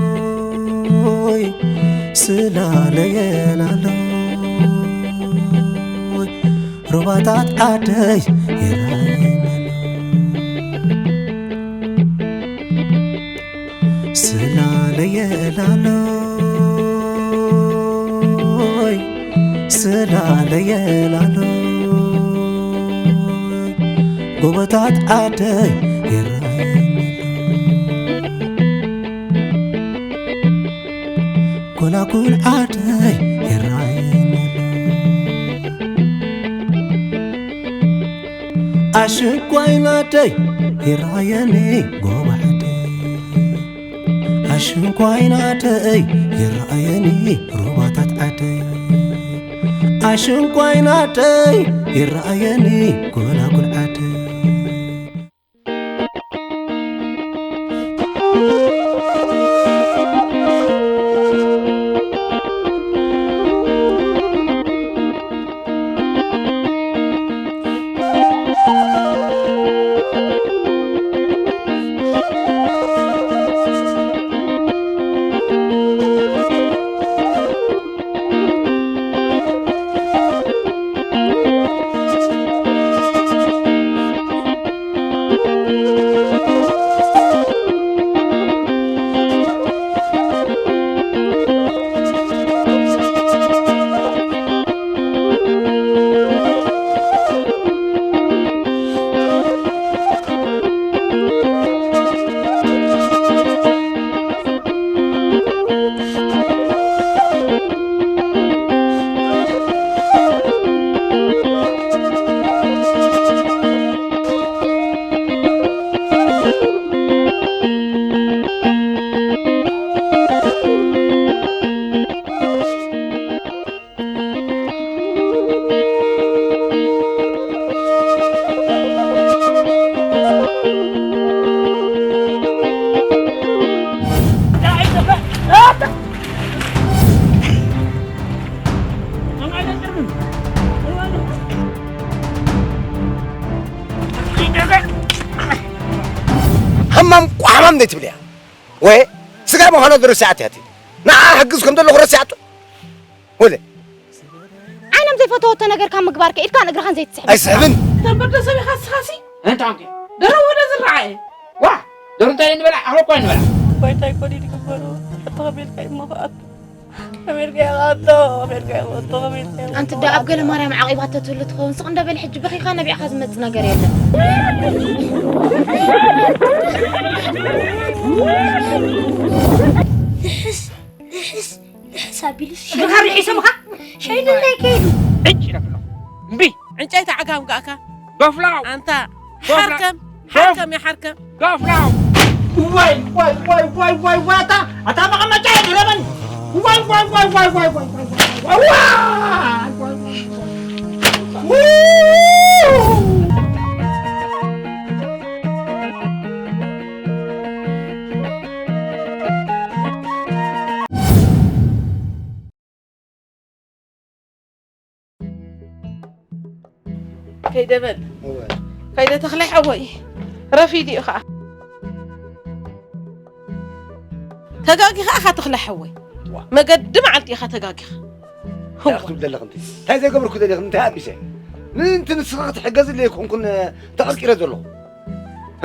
ስላለየላሎይ ስላለየላሎይ ሩባታት ዓደይ ይራየናሎ ስላለየላሎይ ስላለየላሎይ ጎቦታት ዓደይ ይራየናሎ ጎላጉል ዓደይ ይራየናሎ ኣሽንኳይ ናደይ ይራየኒ ጎባዕደይ ኣሽንኳይ ናደይ ይራየኒ ሩባታት ዓደይ ኣሽንኳይ ናደይ ይራየኒ ጎላጉል ዓደይ ሃማም ቋሕማም እንዴት ትብል እያ? ወይ ስጋ ምዃኑ ዝረስዓት እያ እቲ። ንዓ ሕግዝ ከም ዘለኹ ረሲዓቶ። ወለ ዓይኖም ዘይፈተወቶ ነገር ካብ ምግባር ከ ኢድካን እግርኻን ዘይትስዕብ ኣይስሕብን። ተንበር ዶ ሰብ ኢኻ ንስኻሲ? እንታይ ኮንኪ? ደረው ወደ ዝረኣየ። ዋ! ዶር እንታይ ንበላ? ኣህሎ እኮ ንበላ። ባይታይ ኮዲ ድግበሩ። ኣተኸቢልካ ይመኽኣት። ኣሜሪካ ይቐቶ፣ ኣሜሪካ ይቐቶ፣ ኣሜሪካ ይቐቶ። ኣንቲ ዳ ኣብ ገለ ማርያም ዓቂባቶ ትህሉ ትኸውን። ስቕ እንደ በል ሕጂ በኺኻ ነቢዕኻ ዝመጽእ ነገር የለን። ንሕስ፣ ንሕስ፣ ንሕስ ኣቢሉስ እግርኻ ርሒሶምኻ? ሸይኑ ናይ ከይዱ። ዕጭ ኢለ ኣለኹ። እምቢ። ዕንጨይቲ ዓጋም ጋእካ። ዶፍላው። ኣንታ ዶፍላ-፣ ሓርከም፣ ዶፍ-፣ ሓርከም ይሓርከም። ዶፍላው። ዋይ፣ ዋይ፣ ዋይ፣ ዋይ፣ ዋይ፣ ዋይ፣ ኣታ፣ ኣታ መቐመጫ የድረበኒ። ዋይ፣ ዋይ፣ ዋይ፣ ዋይ፣ ዋይ፣ ዋይ፣ ዋይ፣ ዋይ፣ ዋይ፣ ዋይ፣ ዋይ፣ ዋይ። ከይደ በል። እወ። ከይደ ተኽለ ሓወይ። ረፊድ እዩ ኸዓ። ተጋጊኻ ኢኻ ተኽለ ሓወይ። ዋ። መገዲ መዓልቲ ኢኻ ተጋጊኻ። እንታይ ክትብል ዘለኽ እንተ? እንታይ ዘይገበርኩ ዘለኽ? እንታይ ኣቢሰ? ምእንቲ ንስኻ ክትሕገዝለይ ኣይኮንኩን ተቐርቂረ ዘለኹ።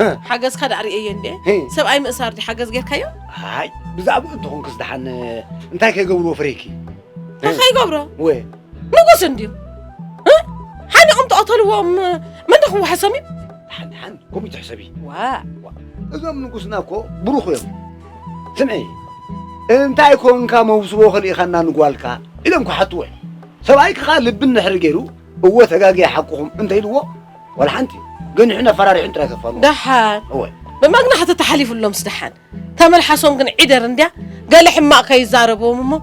እ። ሓገዝካ ደኣ ርእየዮ እንዴ? እ። ሰብኣይ ምእሳር ድዩ ሓገዝ ጌርካዮ? ኣይ፣ ብዛዕባኡ እንተኾንክስ ደሓን እንታይ ከይገብርዎ ፈሪህኪ? እንታይ ከይገብሮ? ወ። ንጉስ እንድዩ። እ? ሓኒቖም ተቐተልዎም መን ዶ ክወሓሶም እዩ? ደሓን፣ ደሓን፣ ከምኡ ይትሕሰቢ። ዋ። ዋ። እዞም ንጉስና እኮ ብሩኽ እዮም። ስምዒ፣ እንታይ ኮንካ መውስቦ ከሊእኻና ንጓልካ? ኢሎም ክሓትዎ እዮም። ሰብኣይኪ ኸኣ ልቢ እንድሕር ገይሩ፣ እወ ተጋግየ ሓቅኹም እንተኢልዎ፣ ዋላ ሓንቲ ገኒሑን ኣፈራሪሑን ጥራይ ከፋንዎ። ደሓን። እወ። ብመግናሕቲ ተሓሊፉሎም ስደሓን። ተመልሓሶም ግን ዒደር እንድያ፣ ገለ ሕማቕ ከይዛረብዎም እሞ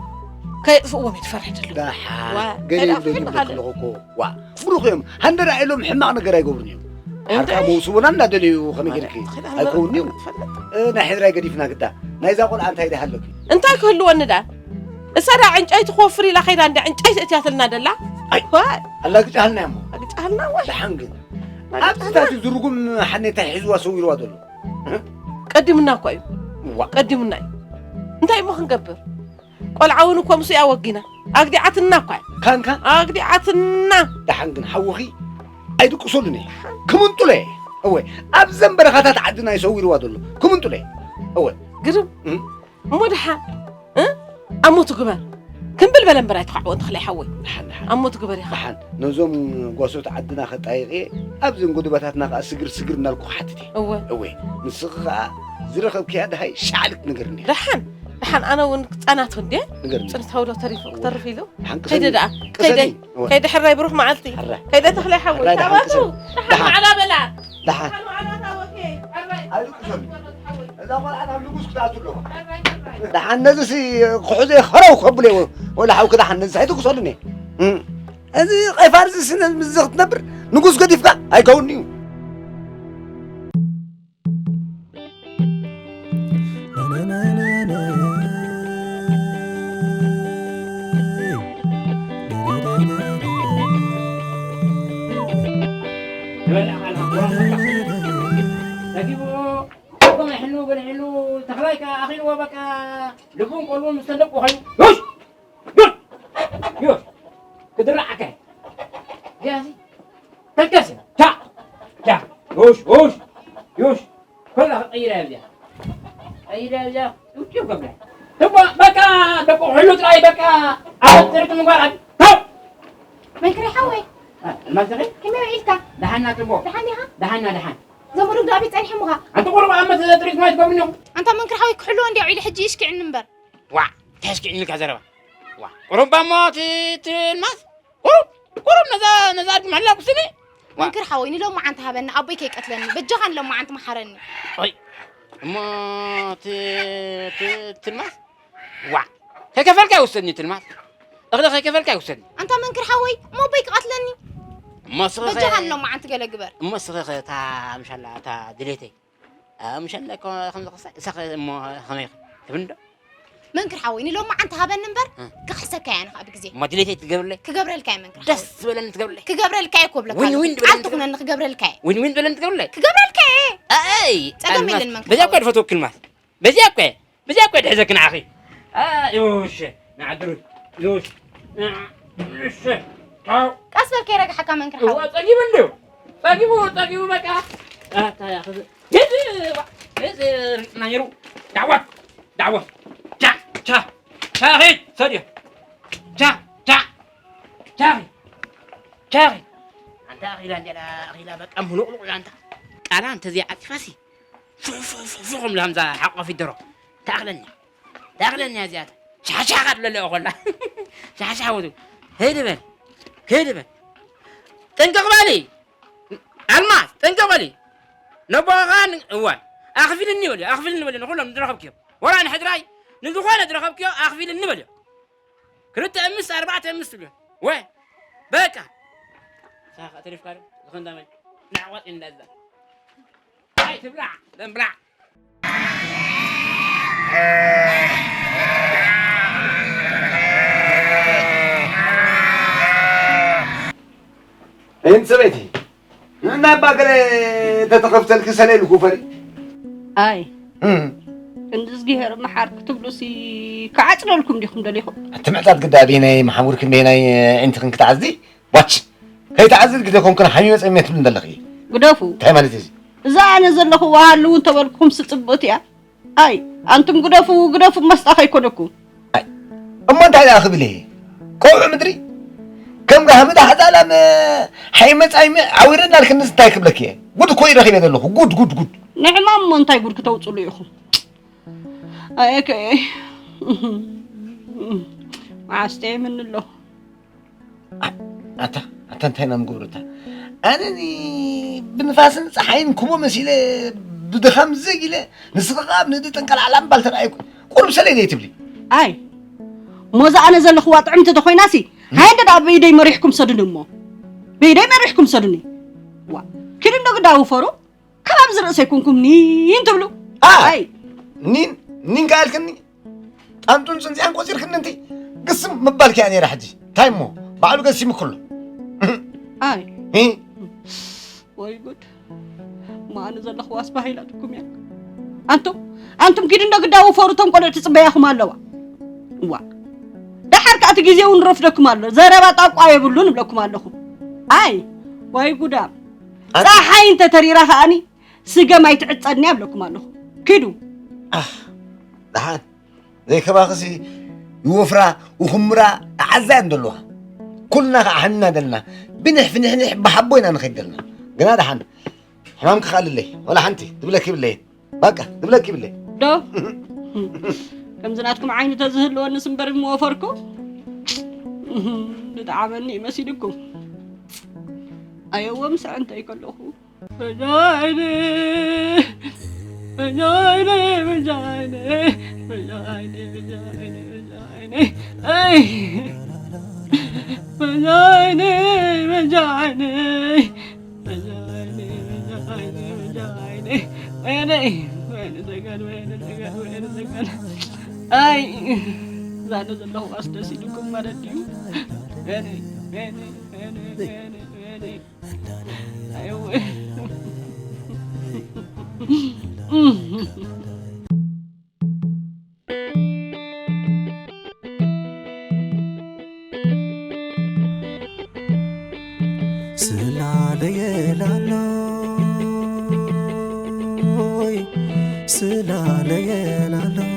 ከየጥፍእዎም እዩ ትፈርሕ ዘሎ። ደሓን ዋ፣ ገለ ከይዳ የብለይን ፍሕም ይብለኪ ኣለኹ እኮ። ዋ፣ ብሩኽ እዮም። ሃንደራ ኢሎም ሕማቕ ነገር ኣይገብሩን እዮም። ሓርካ እንተ- መውስቦና እንዳደለዩ ከመይ ጌርኪ? ትኽእል ኣይከውን እዩ። ትፈልጥ። እ፣ ናይ ሕድራይ ገዲፍና ግዳ። ናይዛ ቆልዓ እንታይ ደሃለኪ? እንታይ ክህልወኒ ደኣ? እሳ ደኣ ዕንጨይቲ ክወፍር ኢላ ከይዳ እንደ ዕንጨይቲ እትያትልና ደላ? ኣይ፣ ዋ፣ ኣላግጫሃልና እሞ። ኣግጫሃልና ወይ? ደሓን ግን። ኣላግጫሃልና። ኣብቲ ታቲ ዝርጉም ሓኔታይ ሒዝዋ ሰዊርዋ ዘሎ። ቀዲሙና እኮ እዩ። ዋ። ቀዲሙና እዩ። እንታይ እሞ ክንገብር? ቆልዓ እውን እኮ ምስኡ እያ ወጊና። ኣግዲዓትና እኳ እያ። ካንካ? ኣግዲዓትና። ደሓን ግን ሓውኺ ኣይድቅሰሉን እየ። ክምንጥሎ እየ። እወ፣ ኣብዘን በረኻታት ዓድና እዩ ሰዊርዋ ዘሎ። ክምንጥሎ እየ። እወ። ግርም። እም? እሞ ደሓን፣ እ? ኣሞ ትግበር። ክምብል በለ እምበር ኣይትኻዕዎ እንተኽላይ ሓወይ። ደሓን፣ ደሓን። ኣሞ ትግበር ኢኻ። ደሓን። ነዞም ጓሶት ዓድና ከጣይቕ እየ። ኣብዘን ጎደባታትና ከኣ ስግር ስግር እናልኩ ክሓትት እየ። እወ። እወ። ንስኺ ከኣ ዝረኸብክያ ደሃይ ሻዕል ክትነግርኒ ኢኺ። ደሓን፣ ደሓን ኣነ እውን ጻናት ክንድየ? ንገርኒ። ጽንታዊ ዶ ተሪፉ፣ እወ። ክተርፍ ኢሉ? ደሓን ከይደ ቅሰኒ። ደኣ፣ ቅሰኒ። ከይደ፣ እወ። ከይደ ሕራይ ብሩኽ መዓልቲ። ሕራይ። ከይደ ተኽላይ ሓወይ። ሕራይ ደሓን ታባቱ። ቅሰኒ። ደሓን ደሓን። ማዕዳ በላ። ደሓን። ደሓን ማዕዳ ታወኬ። ሕራይ። ኣይድቅሰሉ። እዛ ቆልዓ ናብ ንጉስ ክትኣቱ ኣለዋ። ደሓን ነዚ ሲ ክሕዞ እየ፣ ኸረው ከብሎ እየ፣ ወላ ሓውኪ ደሓን ነዚ ኣይትኩሰሉኒ። እም። እዚ ቀይፋር እዚ ሲ ነዚ ምስ ክትነብር ንጉስ ገዲፍካ ኣይከውን'ዩ። ተጊቡ። ኣቦ ናይ ሕኑ በልዒሉ ተኽላይ ከኣ ኣኺልዎ በቃ ልቡን ቆልቡን ምስ ተንደቁ ኮይኑ ዩሽ! ዩሽ! ዩሽ! ክድረዓከ። ያዚ ተንከስ። ቻ! ቻ! ዩሽ! ዩሽ! ዩሽ! ኮላ ቀይራ እያ። ቀይራ እያ። ውጭ ከብላ። ትቦ በቃ ደቁ ሕሉ ጥራይ በቃ። ኣብ ትርክ ምንጓር ኣድ። ታው! መንክሪ ሓወይ። ማዘኸ? ከመይ ውዒልካ? ደሓና ትቦ። ደሓን ዲኻ? ደሓና ደሓን። ዘመዱ ዳቢት ጸኒሖም ምዃ? ኣንተ ቁሩብ ኣመት ትሪት ማይ ትገብርኒ። ኣንታ መንክር ሓወይ ክሕልዎ እንዲያው ኢለ ሕጂ ይሽኪዕኒ እምበር። ዋዕ፣ እንታይ ኣሽኪዕኒ ኢልካ ዘረባ? ዋዕ፣ ቁሩብ እሞ እቲ፣ እቲ ኣልማዝ፣ ቁሩብ፣ ቁሩብ ነዛ፣ ነዛ ኣድጊ ምሕላው ክስኒ። ዋዕ። መንክር ሓወይ ንሎማዓንቲ ሃበኒ፣ ኣቦይ ከይቀትለኒ፣ በጃኻ ንሎማዓንቲ መሓረኒ። ኦይ፣ እሞ እቲ፣ እቲ፣ እቲ ኣልማዝ? ዋዕ፣ ከይከፈልካ ይውሰድኒ እቲ ኣልማዝ። እኽሊ ከይከፈልካ ይውሰድኒ። ኣንታ መንክር ሓወይ፣ እሞ ኣቦይ ክቐትለኒ። እሞ እስኺ ኸ- በጃኻ ንሎማዓንቲ ገለ ግበር። እሞ እስኺ ኸ እታ ምሻላ እታ ድሌተይ፣ እ፣ ምሻላ እኮ ከምዚ ክሳይ፣ እሳ ኸ እሞ ኸመይ ትብል እንዶ? መንክር ሓወይ፣ ንሎማዓንቲ ሃበኒ እምበር፣ እ። ክኽሕሰካ እየ ኣነ ኸኣ ብግዜ። እሞ ድሌተይ ትገብርለይ? ክገብረልካ እየ መንክር ሓወይ። ደስ ዝበለኒ ትገብርለይ? ክገብረልካ እየ እኮ ብለካ ዊን ኣለኹ። ዊን ዝበለኒ ቃል ትገብርለይ? ትኹነኒ ክገብረልካ እየ። ዊን ዊን ዝበለኒ ትገብርለይ? ክገብረልካ እየ። ኣይ፣ ጸገም ኣልማዝ። የለን መንክር በዚኣ እኮ ሓወይ። ድፈትወኪ ኣልማዝ። በዚኣ እኮ እየ። በዚኣ እኮ እየ ድሕዘኪ ንዓኺ። ኣ፣ ዮሽ፣ ንዓድሩ። ዮሽ። ንዓ-፣ ዮሽ። ቻው። ቀስ በል ከይረግሓካ መንክር እዋ፣ ሓወይ። ጸጊቡ እንድዩ። ጸጊቡ፣ ጸጊቡ በቃ። ኣታ፣ ያኸ-፣ የዝ-፣ የዝ-፣ ርግጽና ነይሩ። ዳዕዋ፣ ዳዕዋ። ቻ፣ ቻ፣ ቻ፣ ኺድ፣ ሰድዮ። ቻ፣ ቻ፣ ቻ፣ ኺድ፣ ቻ፣ ኺድ። ኣንታ ኣኺላ እንዲያ፣ ኣኺላ በቃ ምሉቕሉቕ ኢላ ኣንታ። ቃላ እንተዘይዓጺፋሲ፣ ፉ፣ ፉ፣ ፉ፣ ፉ፣ ከምዛ ሓቋፊት ደሮ። ተኣኽለኒ። ተኣኽለኒ እዚኣታ። ሻሻኻ ትብለለይ ኮላ። ሻሻ ወዱ። ከይድ በል። ከይድ በል። ጥንቅቕ በሊ። ኣልማዝ፣ ጥንቅቕ በሊ። ነቦኻ ን-፣ እዋን። ኣኽፊልኒ በልዮ፣ ኣኽፊልኒ በልዮ፣ ንኹሎም ዝረኸብክዮ። ወላ ንሕድራይ፣ ንዝኾነ ዝረኸብክዮ፣ ኣኽፊልኒ በልዮ። ክልተ እምስ፣ ኣርባዕተ እምስ ትብልዮ። ወ-፣ በቃ። ሳኻ ተሪፍካ ዶ? ዝኾን ዳመን። ናዕዋጥ እንዳዛ። ኣይ ትብላዕ፣ ደም ብላዕ። እንቲ ሰበይቲ፣ ንእና እባ ገለ ተተኸፍተልኪ ሰለይሉ ኩፈሪ። ኣይ፣ እም። ክንዲ እዝጊሄር መሓር ክትብሉሲ ክዓጽደልኩም ዲኹም ደሊኹም? እቲ ምዕጻድ ግዳ ኣበየናይ መሓሙርክን በየናይ ኣዒንትኽን ክትዓጽዲ? ዋች! ከይትዓዝል ግደ ኮንክን ሓሚመ ጸሚመ ትብሊ እንደለኺ። ግደፉ። እንታይ ማለት እዩ እዚ? እዛ ኣነ ዘለኹዋ ሃልው እንተበልኩኹም ስጽብእቲ እያ። ኣይ፣ ኣንቱም ግደፉ፣ ግደፉ መስጣ ከይኮነኩም። ኣይ፣ እሞ እንታይ ደኣ ክብል እየ? ቆውዕ ምድሪ? ከም ጋህሚ ዳሕፃ ላም ሓይመ ጻይመ ዓዊረና ልክንስ እንታይ ክብለክ እየ? ጉድ እኮ እዩ ረኺበ ዘለኹ። ጉድ፣ ጉድ፣ ጉድ። ንዕማም እሞ እንታይ ጉድ ክተውፅሉ ኢኹም? ኣየከ መዓስ ጥዒምኒ ኣሎ። ኣታ ኣታ እንታይ ኢና ንገብረታ? ኣነ ኒ ብንፋስን ፀሓይን ክቦ መሲለ ብድኻም ዝግ ኢለ ንስኺ ከኣ ኣብ ንእዲ ጠንቀልዓላ ምባል ተራእየኩ። ቁሩብ ሰለይ ዘይትብሊ። ኣይ፣ ሞዛ ኣነ ዘለኽዋ ጥዕምቲ ተኾይናሲ፣ ሃይ እንደ ደኣ በይደይ መሪሕኩም ሰዱኒ እሞ። በይደይ መሪሕኩም ሰዱኒ። ዋ፣ ኪዱ እንዶ ግዳ ውፈሩ። ካብ ኣብዚ ርእሰይ ኮንኩም ኒን ትብሉ። ኣ፣ ኣይ። ኒን፣ ኒን ከኣልክኒ? ጣንጡን ጽንጽያን ቆጺርክኒ እንት ግስም ምባልኪ እያ ነይራ። ሕጂ እንታይ እሞ ባዕሉ ገሲሙ ክሎ። ኣይ። እ? ወይ ጉድ። ማን ዘለኹ ዋስ ባሂላትኩም እያ። ኣንቱም፣ ኣንቱም ኪዱ እንዶ ግዳ ውፈሩ፣ እቶም ቆልዑ ትጽበያኹም ኣለዋ። እዋ። ደሓር ከኣ እቲ ግዜ እውን ረፍደኩም ኣሎ። ዘረባ ጣቋ የብሉን እብለኩም ኣለኹ። ኣይ፣ ወይ ጉዳም። ኣንተ ጸሓይ እንተ ተሪራ ከኣኒ ስገም ኣይትዕጸድንያ እብለኩም ኣለኹ። ኪዱ። ኣህ፣ ደሓን። ዘይከባኽሲ ይወፍራ፣ ውኽምራ፣ ተዓዛ እየን ዘለዋ። ኩልና ኸዓ ሕምና ደልና። ብንሕ ፍንሕንሕ ብሓቦ ኢና ንኸይድ ደልና። ግና ደሓን። ሕማም ክኻልለይ። ወላ ሓንቲ። ትብለኪ ይብለይን። በቃ፣ ትብለኪ ይብለይን። ዶ? ከምዚ ናትኩም ዓይኒ ተዝህልወንስ እምበር ምወፈርኩ። ዝጠዓመኒ እዩ መሲልኩም። ኣየወ፣ ምስ ኣዕንተይ ከለኹ። በጃይነ፣ በጃይነ፣ በጃይነ፣ በጃይነ፣ በጃይነ፣ በጃይነ። ኣይ። በጃይነ፣ በጃይነ፣ በጃይነ፣ በጃይነ፣ በጃይነ። ወይነ፣ ወይነ ዘገን፣ ወይነ ዘገን፣ ወይነ ዘገን። ኣይ። ዛነ ዘለኹ ኣስደሲዱኩም ማለት ድዩ? ወይነ፣ ወይነ፣ ወይነ፣ ወይነ፣ ወይነ። ስላለየላሎይ ስላለየላሎይ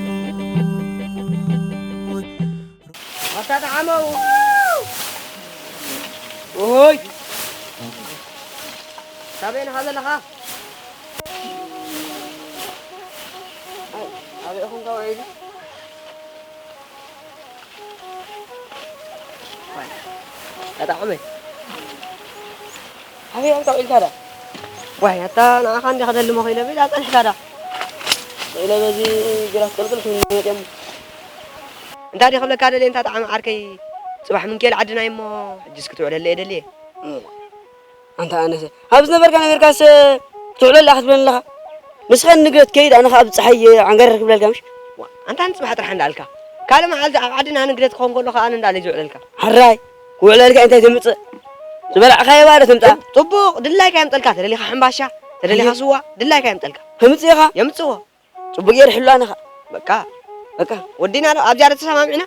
ኣታ ጠዓመው። ኦይ። ካበይ ኢኻ ዘለኻ? ኣበይ ኢኹም ተባሂሉ? ኣታ ዓመይ። ኣበይ ኣንታ ኢልካ ዳ? ዋይ፣ ኣታ ንዓኻ እንዲኻ ደሊ መኺለ ቤት ኣጸንሕካ ዳ? ኢለ በዚ ግራት ቅልቅል ኮይኑ መጽኦም። እንታይ ድየ ክብለካ ደልየ፣ እንታ ጠዓመ ዓርከይ፣ ጽባሕ ምንኬል ዓድና እሞ፣ ሕጅስ ክትውዕለለ እየ ደልየ። እሞ፣ ኣንታ ኣነሰ፣ ኣብ ዝነበርካ ነቢርካስ፣ ትውዕለላ ክትብለኒ ኣለኻ? ንስኻ ንግደት ከይድ፣ ኣነ ኸኣ ኣብ ጸሓይ ዓንገረር ክብለልካ ምሽ? ዋ፣ ኣንታ ንጽባሕ ጥራሕ እንዳልካ። ካልእ መዓልቲ ኣብ ዓድና ንግደት ክኸውን ከሎ ኸኣ ኣነ እንዳለይ ዝውዕለልካ። ሕራይ፣ ክውዕለልካ እንታይ ተምጽእ? ዝበላዕካዮ ባዶ ተምጽኣ? ጽቡቕ፣ ድላይካ የምጠልካ። ተደሊኻ ሕምባሻ፣ ተደሊኻ ስዋ፣ ድላይካ የምጠልካ። ከምጽእ ኢኻ? የምጽዎ። ጽቡቕ ገይረ ሕሉ ኣነ ኸኣ። በቃ፣ በቃ፣ ወዲና ዶ ኣብዚኣ ዶ ተሰማሚዕና?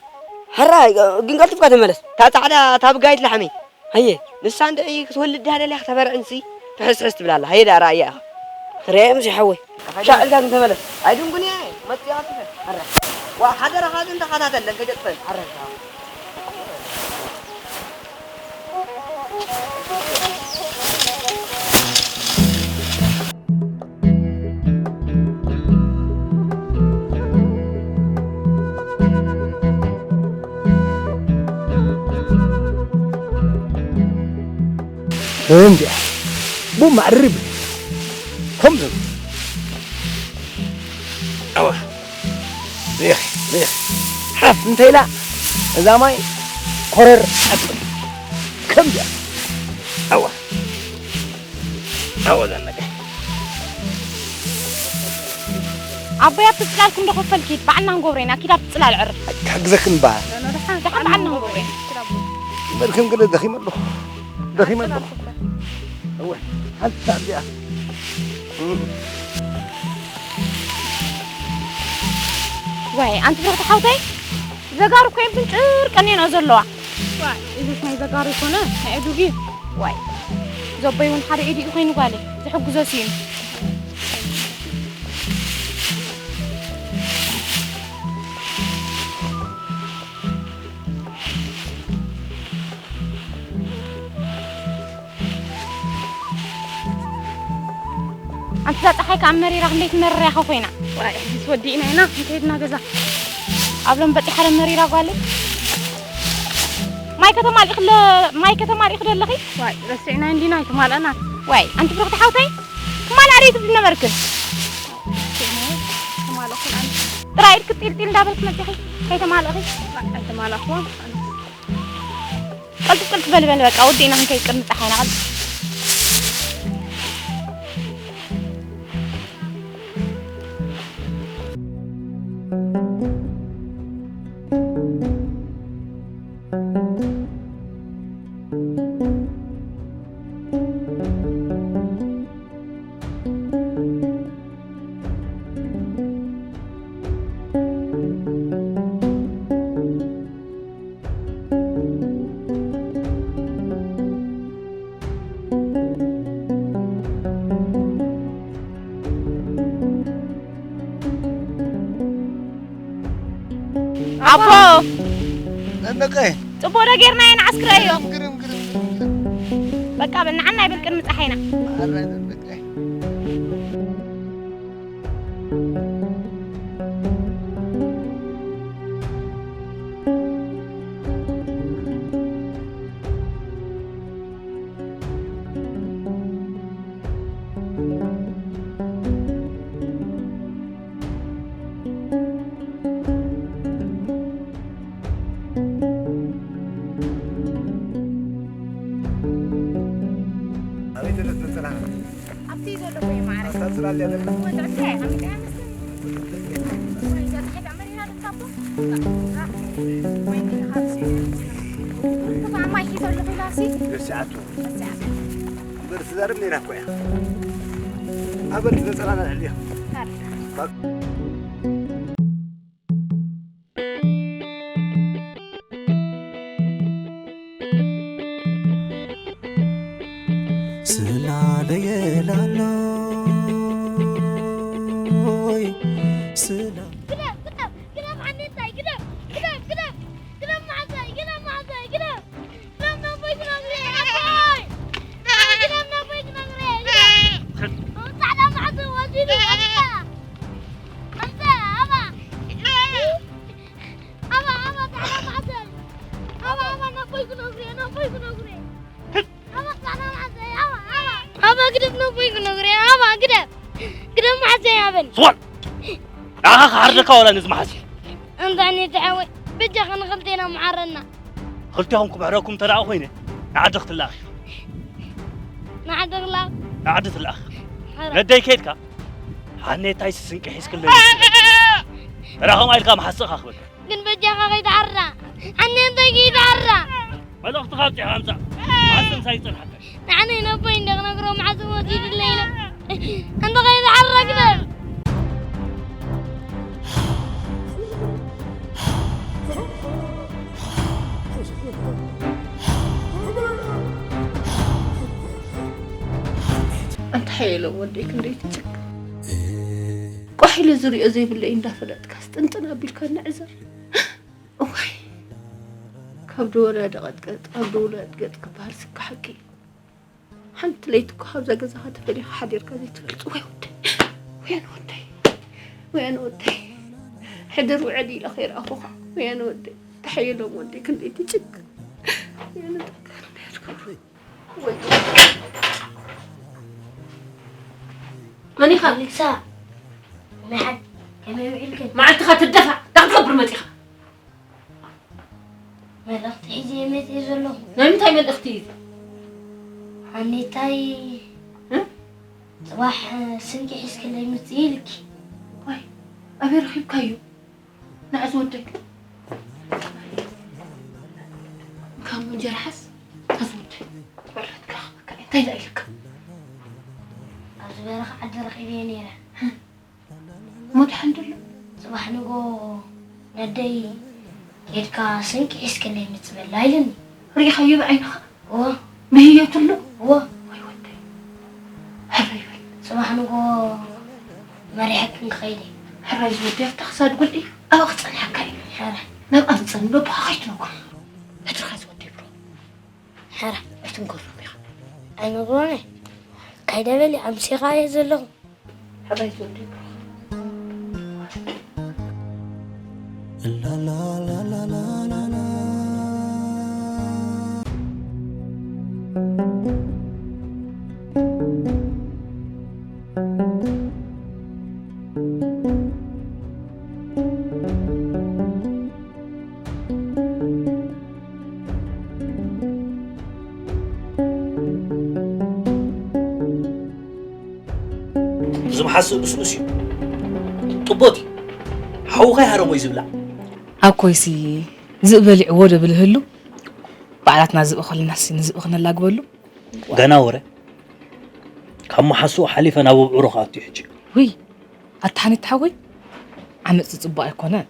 ሕራይ፣ ግን ቀልጢፍካ ተመለስ። እታ ጻዕዳ፣ እታ ብጋይት ላሕመይ። ኣየ። ንሳ እንድዒ ክትወልድ ድያ ደልያ ከተበርዕንሲ ትሕስሕስ ትብል ኣላ። ሃየ ደኣ ረኣያ ኢኻ። ክርእያ እየ ምሽ ሓወይ። ሻዕ ኢልካ ግን ተመለስ። ኣይድንጉን እየ፣ መጺኣ ትፈ-፣ ኣረ። ዋ፣ ሓደራኻ ግን ተኸታተለን፣ ከይተጥፈን። ኣረ። እንዲያ ቡም ኣርብ ከም ዘ-፣ ኣዋ፣ ሪኽ፣ ሪኽ። ሓፍ እንተ ኢላ እዛ ማይ ኮረር ኣትብል። ከምዚኣ። ኣዋ። ኣዋ፣ ዘነገ። ኣቦይ፣ ኣብቲ ጽላልኩም ዶ ክፈልኪ? ባዕልና ክንገብሮ ኢና። ኪድ ኣብቲ ጽላል ዕርፍ። ክሕግዘክን በሃል። ደሓን፣ ደሓን፣ ባዕልና ክንገብሮ ኢና። በልክን ገለ ደኺመ ኣለኹ። ደኺመ ኣለኹ። እወ፣ ሓንቲ ሰዓት እዚኣ። እም። ዋይ፣ ኣንቲ ብርኽቲ ሓውተይ፣ ዘጋሩ እኮ እየን ፍንጭር ቀኒየንኦ ዘለዋ። ዋይ፣ ኢሉስ ናይ ዘጋሩ ይኮነ፣ ናይ ኣዱጊ። ዋይ፣ ዘቦይ እውን ሓደ ኢዱ እዩ ኮይኑ ጓለይ፣ ዝሕግዞ ስኢኑ። ኣንቲ እዛ ጸሓይ ከኣ መሪራ፣ ክንደይ ትመርር እያ ኮይና። ዋይ፣ ሕጂስ ወዲእና ኢና፣ እንከይድና ገዛ። ኣብ ሎም በጺሓ ዶ መሪራ ጓለይ። ማይ ከተማልኢኽለ-፣ ማይ ከተማልኢኽ ዶ ኣለኺ? ዋይ፣ ረሲዕና እንዲና፣ ኣይተማልኣናን። ዋይ፣ ኣንቲ ብርኽቲ ሓውተይ፣ ክማልኣ ዶ ትብሊ ነበርክን? ጥራይ ኢድኪ ጢልጢል እንዳበልክ መጺኺ ከይተማለእኺ። ኣይተማላእኽዋን። ቀልጥፍ ቀልጥፍ በሊ በሊ በቃ ወዲእና ክንከይድ ቅድሚ ጸሓይና ቀልጥፍ። ኣቦ! ደመቀ! ጽቡቕ ዶ ጌርና ኢና ዓስክረዮ? ግርም፣ ግርም፣ ግርም፣ ግርም። በቃ በል ንዓና ይብል ቅድሚ ጸሓይና። ኣረ ደመቀ። ኣበይ ዘሎ ትነጽላ? ኣብቲ ዘሎ ኮይኑ ማዕረ። ኣስታ ጽላል ያለ? እወ፣ ጥዕምቲ እያ፣ ሓሚዳ እያ መስለኒ። ወይ፣ እዛ ጸሓይ ትዕመር ኢና ደካቦ? ወይ፣ እንዲና ካብዚ። ክፋ ማይ ሒዞ ኣሎ ኺላሲ? ደስ ይኣቱ። ደስ ይኣቱ። እምበር ትዛረብ ነይራ እኮ እያ። ኣበል ትነጸላ ንዕልያ። ታርዳ። ስላለየላሎይ ስላ ግደፍ፣ ግደፍ፣ ግደፍ፣ ዓንዴታይ፣ ግደፍ፣ ግደፍ፣ ግደፍ፣ ግደፍ፣ መዓዛይ፣ ግደፍ፣ መዓዛይ፣ ግደፍ። ግደፍ፣ ናቦይ ክነግሬ፣ ኣቦይ። ግደፍ፣ ናቦይ ክነግሬ፣ ግደፍ። ጻዕዳ መዓዘ ወሲዱ፣ ኣምጻ። ኣምጻ፣ ኣባ። ኣባ፣ ኣባ፣ ጻዕዳ መዓዘ። ኣባ፣ ኣባ፣ ናቦይ ክነግሬ፣ ናቦይ ክነግሬ። ኣባ፣ ጻዕዳ መዓዘ፣ ኣባ፣ ኣባ። ኣባ፣ ግደፍ፣ ናቦይ ክነግሬ፣ ኣባ፣ ግደፍ። ግደፍ፣ መዓዘ፣ ኣበን። ስዋል! ንዓኻ ክሓርደካ ዋላ ነዚ መሓሲ? ኣንታ ኔታ ሓወይ፣ በጃኻ ንኽልቴና መሓረና። ክልቴኹም ክምሕረኩም እንተ ደኣ ኮይነ፣ ንዓዲ ክትለኣኽ ኢኻ። ንዓዲ ክለኣኽ? ንዓዲ ትለኣኽ። ሓራ። ነደይ ከይድካ፣ ሓኔታይ ስንቂ ሒዝክለይ። ተራኸም ኢልካ መሓስእኻ ክበልካ። ግን በጃኻ ከይትሓራ። ሓኔታይ ከይትሓራ። መልእኽትኻ ኣብጺሕካ ኣምጻእ። መሓሲ ምሳይ ይጸንሓካ። ንዓነይ ነቦይ እንደ ክነግሮ መሓሲ ወሲድለይ ኢለ። ኣንታ ከይትሓራ ግደፍ። ኣንታ ሓየሎም ወደይ ክንደይ ትጭክ። ቋሕ ኢለ ዝሪኦ ዘይብለይ እንዳፈለጥካስ ጥንጥን ኣቢልካ ንዕዘር። እዋይ፣ ካብ ደወለ ደቐጥቀጥ፣ ካብ ደወለ ገጥ ክበሃል ስካ ሓቂ። ሓንቲ ለይቲ እኮ ካብዛ ገዛኻ ተፈሊኻ ሓዲርካ ዘይትፈልጥ። ወይ ወደይ፣ ወያን ወደይ፣ ወያን ወደይ። ሕድር ውዕል ኢለ ከይረኣኹኻ። ወያን ወደይ፣ ተሓየሎም ወደይ፣ ክንደይ ትጭክ። ወያን ወደይ፣ ክንደይ ትገብሩ። ወይ። መን ኢኻ? ልክሳ። ናይ ሓድ ከመይ ውዒልክን? መዓልትኻ ትደፋዕ፣ እንታይ ክትገብር መጺኻ? መልእኽቲ ሒዘ እየ መፂአ ዘለኹ። ናይ ምንታይ መልእኽቲ እዩ? ሓኔታይ እ? ፅባሕ ስንቂ ሒዝክለይ ምፅእ ኢልኪ። ዋይ፣ ኣበይ ረኺብካዮ? ንዓ ዝወደይ። ካብ እንጀራ ሓዝ፣ ካብ ዝወደይ። በረትካ፣ እንታይ ኢላ ኢልካ? ኣብዚ በረኻ ዓዲ ረኺበዮ ነይረ። እ? እሞ ደሓን ደሎ? ጽባሕ ንጎ ነደይ ኬድካ ስንቂ ሒዝክለይ ምጽእ በላ ኢልኒ። ርኢኻዮ ብዓይንኻ? እወ። ንህየቱ ኣሎ? እወ። ወይ ወደይ። ሕራይ በል። ጽባሕ ንጎ መሪሐክን ክኸይድ እየ። ሕራይ ዝወደይ ኣብታ ክሳድ ጉልዒ ኣብኣ ክጸንሓካ እዩ። ሕራይ። ናብኣ ዝጸንሎ ብኻ ከይትነግሮ። ሕድርኻ ዝወደይ ብሮ። ሕራይ። ኣይትንገሮም ኢኻ። ኣይነግሮን እየ። ካይደ በሊ ኣምሲኻ እየ ዘለኹ። ሕራይ ዝወደይ ብሩኽ። እዚ መሓስእ ልስሉስ እዩ። ጥቦት እዩ። ሓውኻ ይሃረሞ እዩ ዝብላዕ። ኣብ ኮይሲ ዝእ በሊዕዎ ዶ ብልህሉ? ባዕላትና ዝእ ከለናሲ ንዝእ ክነላግበሉ? ገና ወረ። ካብ መሓስኡ ሓሊፈ ናብ ኣብዑሩ ክኣቱ እዩ ሕጂ። ውይ፣ ኣታ ሓኒት ሓወይ፣ ዓመጽ ጽቡቕ ኣይኮነን።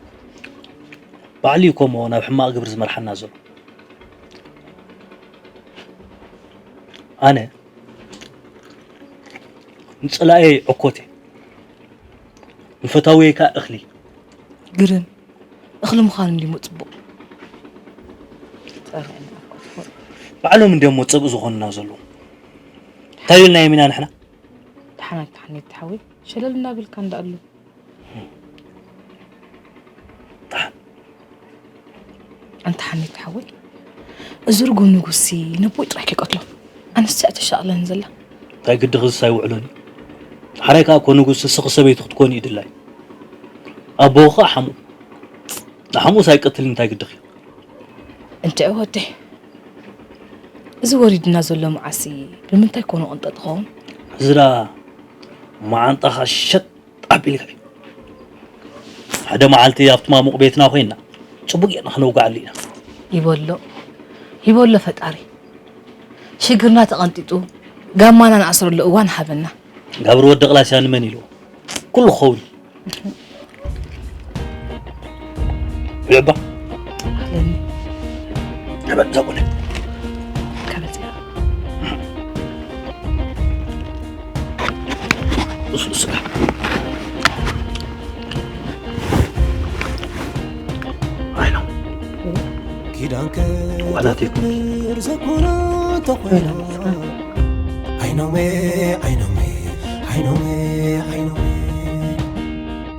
ባዕሉ እዩ ከምኡ ናብ ሕማቕ ግብሪ ዝመርሓና ዘሎ። ኣነ ንጸላእየይ ዕኮት እየ፣ ንፈታውየይ ከኣ እኽሊ። ግርም፣ እኽሊ ምዃኑ እንዲሞ ጽቡቕ። ባዕሎም እንዲሞ ጸብእ ዝኾኑና ዘለዉ። እንታይ ኢልና እዮም ኢና ንሕና? ደሓን ኣይትሓን ኣይትሓወይ፣ ሸለል እንዳበልካ እንዳኣሉ። ደሓን። ኣንታ ሓኒት ሓወይ፣ እዚ ርጉም ንጉስሲ ነቦይ ጥራይ ከይቀትሎ። ኣነስ እያ ተሻቕለኒ ዘላ። እንታይ ግድኺ ዝሳይ ውዕሎኒ? ሓራይ ከኣ እኮ ንጉስ እስኺ ሰበይቱ ክትኮኒ እዩ ድላይ። ኣቦኺ ከኣ ሓሙ። ንሓሙስ ኣይቀትልን እንታይ ግድኺ? እንተ ወደይ፣ እዚ ወሪድና ዘሎ መዓሲ ብምንታይ ኮኑ ቅንጠጥ ኸውን? እዚ ደኣ መዓንጣኻ ሸጥ ኣቢልካ እዩ። ሓደ መዓልቲ ኣብቲ ማሙቕ ቤትና ኮይንና፣ ጽቡቕ ጌርና ክነውግዓሉ ኢና። ይበሎ፣ ይበሎ ፈጣሪ። ሽግርና ተቐንጢጡ፣ ጋማና ንኣስረሉ እዋን ሃበና። ጋብር ወዲ ቕላስያ ንመን ኢልዎ? ኩሉ ክኸውን እዩ። ይዕባ። ኣህለኒ። ንበል ዘቡነ። ከመጽያ። ልስሉስ ስጋ። ኣይ ነው። ኪዳንከ ዋላ ቴክኒክ። ዘኩራ ተኾይና። ኣይኖሜ፣ ኣይኖሜ፣ ኣይኖሜ፣ ኣይኖሜ።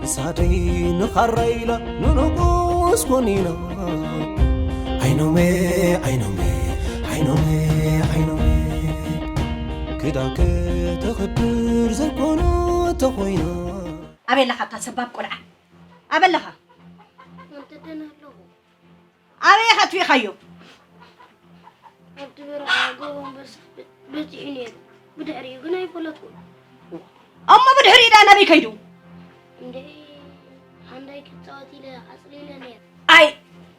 ንሳደይ ንኻራ ኢላ ንንጉስ ኮኒና። ኣይኖሜ፣ ኣይኖሜ፣ ኣይኖሜ፣ ኣይኖሜ። ክዳንከ ተኽብር ዘይኮነ ተኾይና። ኣበይ ኣለኻ እታ ሰባብ ቆልዓ? ኣበይ ኣለኻ? ኣንተ ደህና ኣለኹ። ኣበይ ኢኻ ኣጥፊእኻዮ? ኣብቲ በረኻ ጎቦ ኣንበሳ በ-፣ በጺሑ ነይሩ። ብድሕሪኡ ግን ኣይፈለጥኩን። እሞ ብድሕሪኡ ደኣ ናበይ ከይዱ? እንደ ሓንዳይ ክጻወት ኢለ ኣጽሊለ ነይረ። ኣይ፣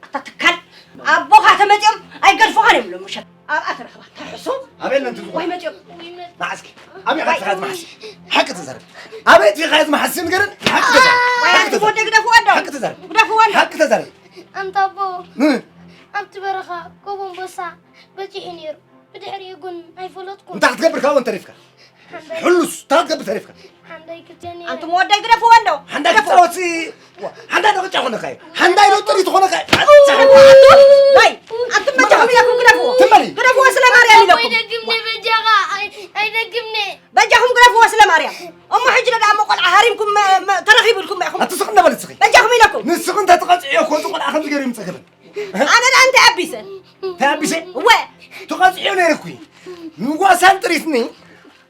ኣታ ትካል፣ ኣቦኻ ተመጺኦም ኣይገድፉኻን እዮም ሎም ውሸት። ኣብኣ ትረኽባ፣ እታ ሕሱም። ኣበይ ኣለንት ዝኾነ? ወይ መጺኦም። ወይ መ- መዓስኪ? ኣበይ ኢኻ ትኻዝ መሓሲ? ሓቂ ተዛረብ። ኣበይ ኢኻ ትኻዝ መሓሲ ንገረን? ሓቂ ተዛረብ። ወይ ሓቂ ተዛረብ። ወደ ግደፍዎ እንዶ። ሓቂ ተዛረብ። ግደፍዎ እንዶ። ሓቂ ተዛረብ። ኣንታ ኣቦ፣ እ? ኣብቲ በረኻ ጎቦ ኣንበሳ በጺሑ ነይሩ። ብድሕሪኡ ግን ኣይፈለጥኩን። እንታይ ክትገብር ካብኡ ተሪፍካ? ሓንዳይ-፣ ሕሉስ፣ እንታይ ክትገብር ተሪፍካ? ሓንዳይ ክትኒ-፣ ኣንቱም ወደይ ግደፍዎ እንዶ። ሓንዳይ ግደፍዎ። ክትጻወት፣ ሓንዳይ ዶ ቅጫ ኾነካ እዩ? ሓንዳይ ዶ ጥሪት ኾነካ እዩ? ኣንቱም፣ ወይ፣ ኣንቱም በጃኹም ኢለኩም ግደፍዎ። ትም በሊ። ግደፍዎ ስለ ማርያም ኢለኩም። ኣይደግምኒ በጃኻ፣ ኣይ-፣ ኣይደግምኒ። በጃኹም ግደፍዎ ስለ ማርያም። እሞ ሕጂ ደኣ እሞ ቆልዓ ሃሪምኩም መ-፣ መ-፣ ተረኺቡልኩም ኢኹም። ኣቲ ስቕ እንዳበል እስኺ። በጃኹም ኢለኩም። ንስኺ እንተትቐጽዕዮ እኮ እዚ ቆልዓ ከምዚ ገይሩ ይምጸክርን። ኣነ ደኣ እንታይ ኣቢሰ? እንታይ ኣቢሰ? እወ። ትቐጽዕዮ ነይርኩ። ንጓሳን ጥሪትኒ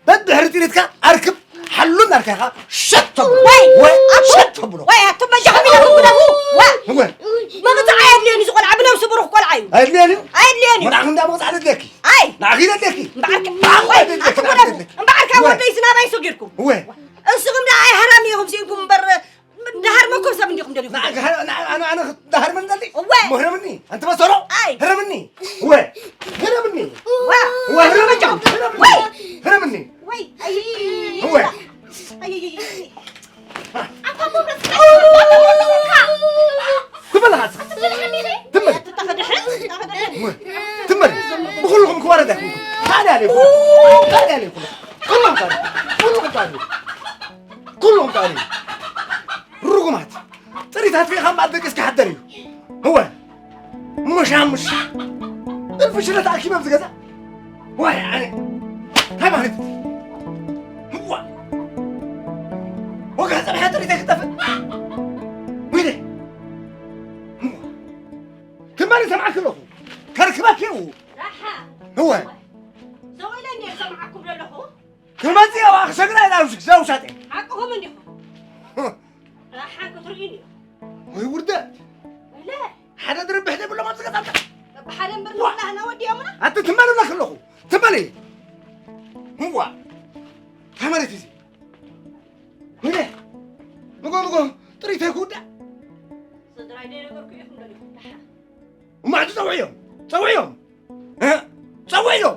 በድሕሪ ጥሪትካ ኣርክብ ሓሉ እናልካ ኢኻ ሸጥ ተብሎ። ወይ፣ ወይ፣ ኣቱ-፣ ሸጥ ተብሎ። ወይ፣ ኣቱም በጃኹም ኢለኩም ግደፉ። ዋ። እወ። መቕጻዕ ኣየድልዮን እዩ፣ እዚ ቆልዓ ብነብሱ ብሩኽ ቆልዓ እዩ። ኣየድልዮን እዩ? ኣየድልዮን እዩ። መርዓኺ እንዳ መቕጻዕ ዘድልየኪ? ኣይ። ንዓኺ ዘድልየኪ? እምበኣር ከ-፣ ንዓኺ ወይ፣ ዘድልየኪ፣ ኣቱም ንዓኺ ግደፉ። ዘድልየኪ። እምበኣር ካብ እወ። ወደይ ዝናባይ ሰጊድኩም። እወ። እስኹም ደኣ ኣይሃራሚ ኢኹም ስኢንኩም እምበር፣ ደሃር መኮብ ሰብ እንዲኹም ደሊኹም። ንዓ-፣ ንዓ-፣ ኣነ፣ ኣነ ክዳሃር መን ደሊ? እወ። እሞ ህረምኒ። ኣንቲ መሰሎ? ኣይ። ህረምኒ። እወ። ህረምኒ። ዋ። እወ፣ ህረምኒ። በጃኹም። ህረምኒ። ወይ። ህረምኒ። ወይ። ኣይ። እወ። ኣይ፣ ኣይ፣ ኣይ፣ ኣይ። ኣታ መብረት። ክበላ ሃት። ትመሪ። ትመሪ። ብኹልኹም ክዋረድ ኣይኮንኩን። ታዲያ ኣለይኩም። ታዲያ ኣለይኩም። ኩሎም ታዲያ። ኩሎም ታዲያ። ርጉማት። ጥሪታት ሪኢኻ እምበኣር ደቂስካ ሓደር እዩ። እወ። ሙሻ ሙሻ። እልፊ ሽረ ተኣኪበ ኣብዚ ገዛ። ዋይ ኣነ። እንታይ ማለት እዩ? እዋ። ወግሐ ጸብሐ ጥሪተይ ክጠፍእ። ወይኔ። እዋ። ትማሊ ሰምዓኪ ኣለኹ። ከርክበኪ እዩ። ራሓ። እወ። ሰው ኢለ እንዲየ ሰምዓኩም ዘለኹ። ክመጽእ እየ፣ ክሰግራ ኢላ ውሽ-፣ ውሻጠ። ሓቅኹም እንዲኹም። ራሓ ክትርእዩ እንዲኹም። ወይ ውርደት። ወለ። ሓደ ድርብሕ ዘይብሎም ኣብዚ ገዛ እንተ-፣ በብሓደ እምበር ዋ። ንብላህና ወዲኦምና። ኣቲ ትመልለክ ኣለኹ። ትመሊ። እዋ። እንታይ ማለት እዩ እዚ? ወይኔ፣ ንጎ፣ ንጎ፣ ጥሪተይ ክውዳእ። ስድራይ ደይነገርኩ ኢኹም ደሊኹም ደሓን። እሞ ሕጂ ጸውዕዮም፣ ጸውዕዮም፣ እ? ጸውዕዮም።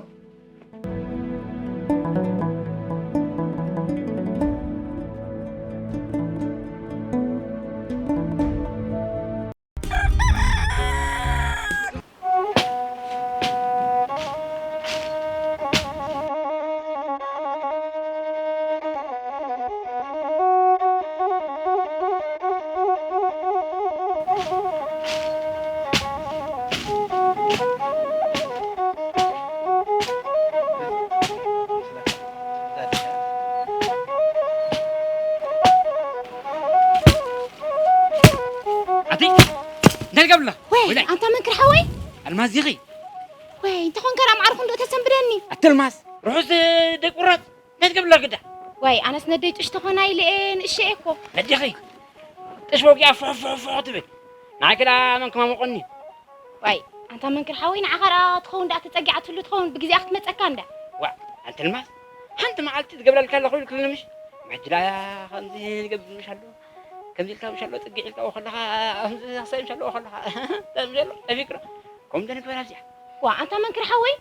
ኣቲ፣ እንታይ ትገብርላ? ወይ፣ ወይላይ። ኣንታ መንክር ሓወይ? ኣልማዝ ዲኺ? ወይ፣ እንተኾንካ ደኣ ማዕርኹ እንዶ ተሰንብደኒ። ኣቲ ኣልማዝ፣ ርሑስ ደቂ ቁራጽ፣ እንታይ ትገብርላ ግዳ? ወይ፣ ኣነስ ነደይ ጥሽ ተኾና ኢለ እየ፣ ንእሸ እየ እኮ። ነዴኺ፣ ጥሽ ወጊኣ ፍሕ ፍሕ ፍሕ ትብል። ንዓይ ከ ደኣ መን ክማሞቐኒ? ዋይ፣ ኣንታ መንክር ሓወይ፣ ንዓኻ ደኣ ትኸውን ደኣ ተጸጊዓትሉ ትኸውን፣ ብግዜኣ ክትመጸካ እንዳ። ዋእ፣ ኣንቲ ኣልማዝ፣ ሓንቲ መዓልቲ ዝገብረልካ ኣለኹ ኢልክልኒ ምሽ? መጅላ ከምዚ ንገብር ምሽ ኣሎ፣ ከምዚ ኢልካ ምሽ ኣሎ፣ ጽግዕ ኢልካ ከለኻ፣ ከምዚ ሃሳይ ምሽ ኣሎ ከለኻ፣ እንታይ ምሽ ኣሎ? ጠፊእክዶ? ከምኡ እንደ ንግበር ኣብዚኣ። ዋእ፣ ኣንታ መንክር ሓወይ፣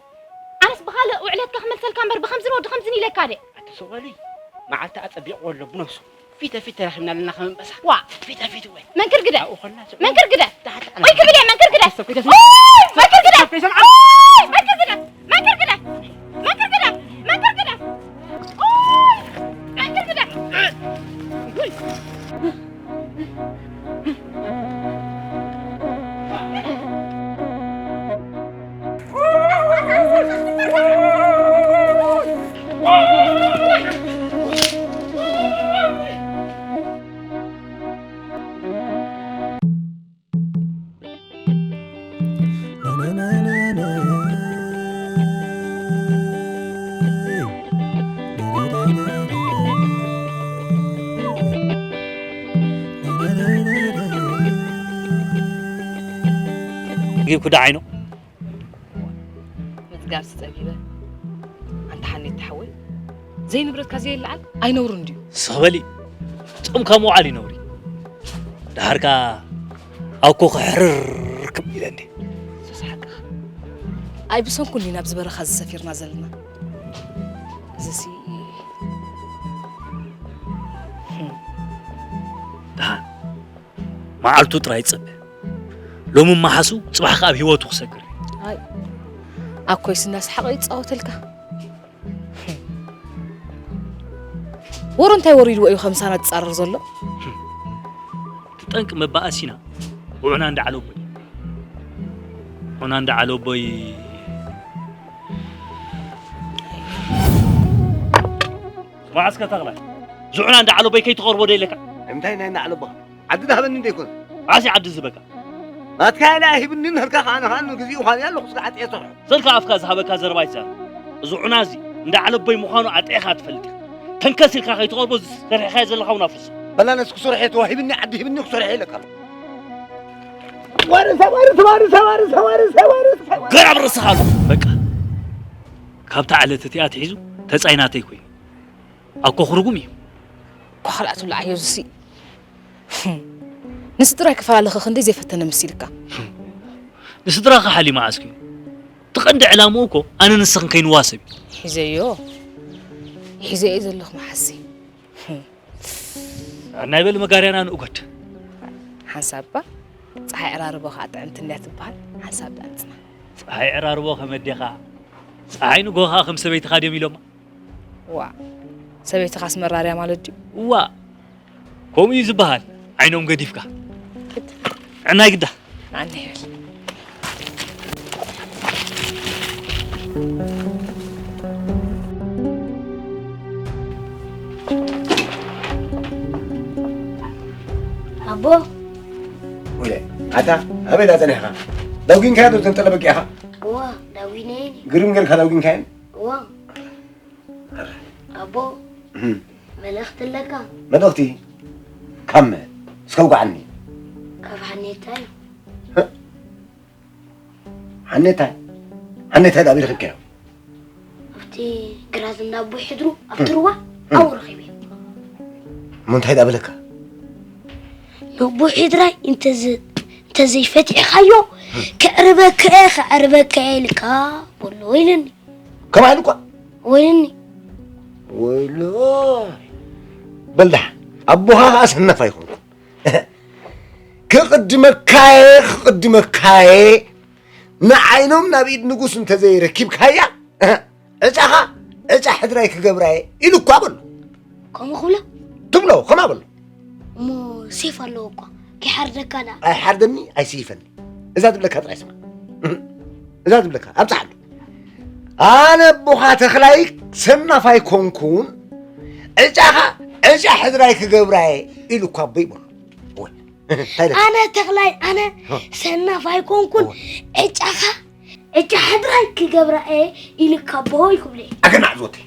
ኣነስ ብኻልእ ውዕለትካ ክመልሰልካ እምበር፣ ብኸምዝን ወዲ ኸምዝን ኢለካ ድየ? ኣቲ ሱቕ በሊ፣ መዓልቲ ኣጸቢቕዎ ኣሎ ብነብሱ። ፊተ ፊት ተራኺብና ኣለና ከም ኣንበሳ። ዋ። ፊተ ፊት ወይ። መንክር ግደ። ኣብኡ ኾና ስቕ መንክር ግደ። ታሕቲ ወይ ክብል እየ፣ መንክር ግደ። ሰብ ከይተስምዕ። ኦይ፣ መንክር ግደ። ሰብ ከይሰምዓ። ኦይ፣ መንክር ግደ። መንክር ግደ። መንክር ግደ። መንክር ግደ። ኦይ፣ መንክር ግደ። ጊብ ኩዳ ዓይኖ። ምጽጋብሲ ጸጊበ። ኣንታ ሓኔት ሓወይ፣ ዘይንብረትካ ዘየለዓል ኣይነውርን ድዩ? ስኽ በሊ፣ ጾምካ ምውዓል እዩ ነውሪ። ደሓርካ ኣኮ ክሕርር ክም ኢለ እንዴ። ሱስ ሓቅኻ። ኣይ ብሰንኩ እንዲና ኣብዚ በረኻ እዚ ሰፊርና ዘለና። እዚሲ፣ ህም። ደሓን። መዓልቱ ጥራይ ጽበ። ሎሚ መሓሱ ጽባሕ ከኣ ኣብ ህይወቱ ክሰግር። ኣይ፣ ኣኮይስ እናሰሓቐ ይጻወተልካ። ወሩ እንታይ ወሪድዎ እዩ ከምሳና ዝጻረር ዘሎ? እቲ ጠንቂ መባኣሲና ውዑና እንዳ ዓለቦይ። ውዑና እንዳ ዓለቦይ። መዓስከ ተኽላይ? ዝዑና እንዳ ዓለቦይ ከይትቐርቦ ዶ ኢለካ? እንታይ ናይ እንዳ ዓለቦኻ? ዓዲ ዳህበኒ እንደ ይኮነ። ኣሲ ዓዲ ዝበካ። ናትካ ኢለ ኣይሂብኒ፣ ንህልካ ከኣ ንኸኣ ንግዚኡ ኳን እያ ኣለኹ፣ ስጋ ዓጥየ ሰርሖ። ዘልካ ኣፍካ ዝሃበካ ዘረባ ይዛረብ። እዚ ዑና እዚ እንዳ ዓለቦይ ምዃኑ ኣጥዒኻ ትፈልጥ ኢኻ። ተንከስ ኢልካ ከይትቐርቦ ዝሰርሕካዮ ዘለኻ እውን ኣፍርሶ። በላ ነስ ክሰርሕ እየ ተዋሂብኒ፣ ዓዲ ሂብኒ ክሰርሕ እየ ኢለካ ኣለኹ። ዋርሳ፣ ዋርሳ፣ ዋርሳ። ገራብ ርእስኻ ኣሎ። በቃ። ካብታ ዕለት እቲኣ ኣትሒዙ ተጻይ ናተይ ኮይኑ። ኣኮ ክርጉም እዩ። ኳ ካልኣት ብላዓዮ ዝሲ። ንስድራይ ክፈላለኸ ክንደይ ዘይፈተነ መሲልካ። ንስድራኻ ሓሊማ ዓስኪ እዩ። እቲ ቀንዲ ዕላምኡ እኮ ኣነ ንስኽን ከይንዋሰብ እዩ። ሒዘዮ። ሒዘዮ ዘለኹ መሓሲ። ናይ በል መጋርያና ንእጎድ። ሓንሳብ እባ፣ ጸሓይ ዕራርቦ ኸኣ ጥዕምቲ እንድያ ትበሃል። ሓንሳብ ደኣ ንጽና። ጸሓይ ዕራርቦ ከም ኣዴኻ፣ ጸሓይ ንግሆ ኸኣ ከም ሰበይትኻ ድዮም ኢሎማ? ዋእ፣ ሰበይትኻስ መራርያ ማለት ድዩ? ዋእ፣ ከምኡ እዩ ዝበሃል፣ ዓይኖም ገዲፍካ። ግድ። ንዕናይ ግዳ። ንዓና ይበል። ኣቦ። ወየ፣ ኣታ ኣበይ ዳ ጸኒሕካ? ዳጉንካዮ ዶ ዘንጠለ በጊዕኻ? እዋ፣ ዳጉነየን። ግርም ጌርካ ዳጉንካየን? እዋ። ኣረ። ኣቦ፣ እም። መልእኽቲ ኣለካ? መልእኽቲ? ካብ መን? እስከ ውግዓኒ። ካብ ሓኔታይ። ህ? ሓኔታይ? ሓኔታይ ዳኣ ኣበይ ረኺብካዮ? ኣብቲ ግራት እንዳ ኣቦይ ሕድሩ፣ ኣብቲ እም። ሩባ እም። ኣብኡ ረኺበዮ። እሞ እንታይ ደኣ በለካ? ነቦ ሕድራይ እንተዘ-፣ እንተዘይፈቲሕካዮ፣ ከዕርበካ እየ፣ ከዕርበካ እየ ኢልካ በሎ ኢልኒ። ከምኣ ኢሉ እኳ? ወይኒ። ወይሎ። በል ደሓን፣ ኣቦኻ ኸኣ ሰነፍ ኣይኮንኩን። ክቕድመካ እየ፣ ክቕድመካ እየ። ንዓይኖም ናብ ኢድ ንጉስ እንተዘይረኪብካያ፣ ዕጫኻ ዕጫ ሕድራይ ክገብራ እየ ኢሉ እኳ በሎ። ከምኡ ክብሎ? ትብሎ፣ ከምኣ በሎ። እሞ ሴፍ ኣለዎ እኳ፣ ከይሓርደካ ደኣ። ኣይሓርደኒ፣ ኣይስይፈኒ። እዛ ትብለካ ጥራይ ስማዕ። እዛ ትብለካ፣ ኣብጽሓሉ። ኣነ ኣቦኻ ተኽላይ ሰናፍ ኣይኮንኩን፣ ዕጫኻ ዕጫ ሕድራይ ክገብራ እየ ኢሉ እኳ ኣቦይ በሎ። ወይ፣ እንታይ ኢለካ? ኣነ ተኽላይ፣ ኣነ ሆ። ሰናፍ ኣይኮንኩን፣ ሆ። ዕጫኻ ዕጫ ሕድራይ ክገብራ እየ ኢልካ ኣቦይ ክብሎ እየ። ኣገናዕ ዝወተይ።